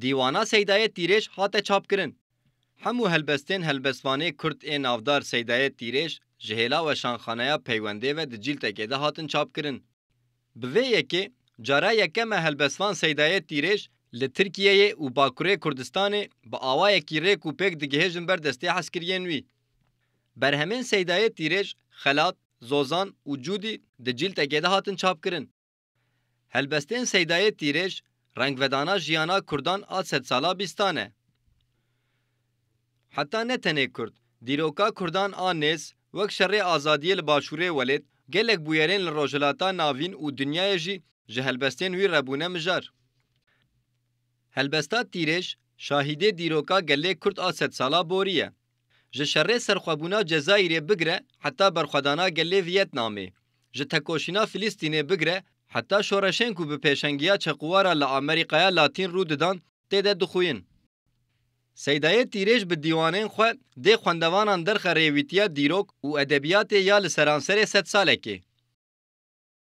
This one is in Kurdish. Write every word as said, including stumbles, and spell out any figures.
Dîwana Seydayê Tîrêj hate çapkirin. Hemû helbestên helbestvanê Kurd ê navdar Seydayê Tîrêj ji hêla weşanxaneya Peywendê ve di cîltekê de hatin çapkirin. Bi vê yekê, cara yekem e helbestvan Seydayê Tîrêj li Tirkiyeyê û Bakurê Kurdistanê bi awayekî rêk û pêk digihêjin ber destê hezkiriyên wî. Berhemên Seydayê Tîrêj, Xelat, Zozan û Cûdî di cîltekê de hatin çapkirin. Helbestên Seydayê Tîrêj rengvedana jiyana Kurdan a sedsala bîstan e. Heta ne tenê Kurd, dîroka Kurdan a nêz, wek şerê azadiyê li başûrê welêt, gelek bûyerên li Rojhilata Navîn û dinyayê jî ji helbestên wî re bûne mijar. Helbesta Tîrêj, şahîdê dîroka gelê Kurd a sedsala borî ye. Ji şerê serxwebûna Cezayîrê bigire heta berxwedana gelê Viyetnamê, ji tekoşîna Filistînê bigire heta şoreşên ku bi pêşengiya çekuwara li Amerîkaya Latîn rû didan, tê de dixuyin. Seydayê Tîrêj bi dîwanên xwe dê xwendevanan derxe rêwîtiya dîrok û edebiyatê ya li seranserê sedsalekê.